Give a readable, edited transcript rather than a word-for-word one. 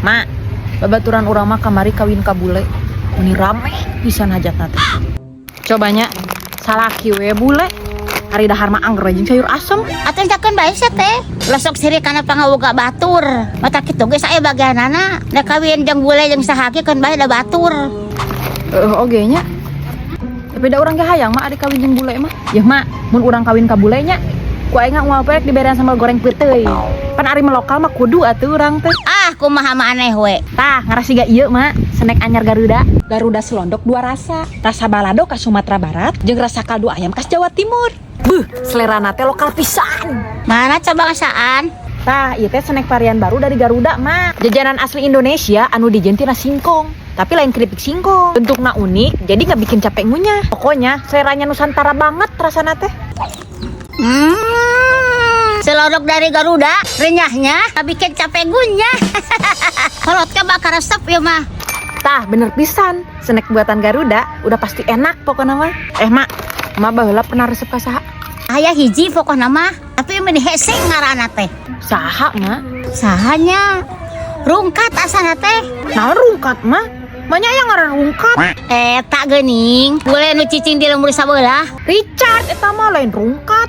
Mak, babaturan urang mah kamari kawin ka bule. Meni rame pisan hajatna teh. Coba nya, salaki we bule. Ari dahar mah angger jeung sayur asem. Atuh entakeun bae sia teh. Ulah sok sirik kana pangaboga batur. Matak kitu ge sae bagianana. Da kawin jeung bule jeung saha ge keun bae da batur. Heeh, oge nya. Tapi da urang ge hayang, Mak, ari kawin jeung bule mah. Yeuh, Mak, mun urang kawin ka bule nya, ku aing unggal poe diberean sambal goreng peuteuy. Pan ari melokal mah kudu atuh urang teh. Ah, kumaha maneh we. Tah, ngarah siga ieu, Mak, snack anyar Garuda. Garuda selondok dua rasa. Rasa balado khas Sumatera Barat jeung rasa kaldu ayam khas Jawa Timur. Beuh, selerana teh lokal pisan. Mana coba ngasaan? Tah, ieu teh snack varian baru dari Garuda, Mak. Jajanan asli Indonesia anu dijieun tina singkong. Tapi lain keripik singkong. Bentuknya unik, jadi nggak bikin capek ngunyah. Pokoknya seleranya Nusantara banget rasana teh. Selodok dari Garuda, renyahnya bikin capek ngunyah. Kolot ke bakal resep ya mah. Tah, bener pisan. Snack buatan Garuda udah pasti enak pokoknya mah. Eh, Mak, Mak baheula pernah resep ka saha? Aya hiji pokokna mah, tapi meni hese ngaranna teh. Saha, Mak? Saha nya? Rungkat asana teh. Nah, rungkat, Mak. Banyak yang ngaran rungkat. Eh, tak geuning. Bule nu cicing di lembur sabelah. Richard eta mah, lain rungkat.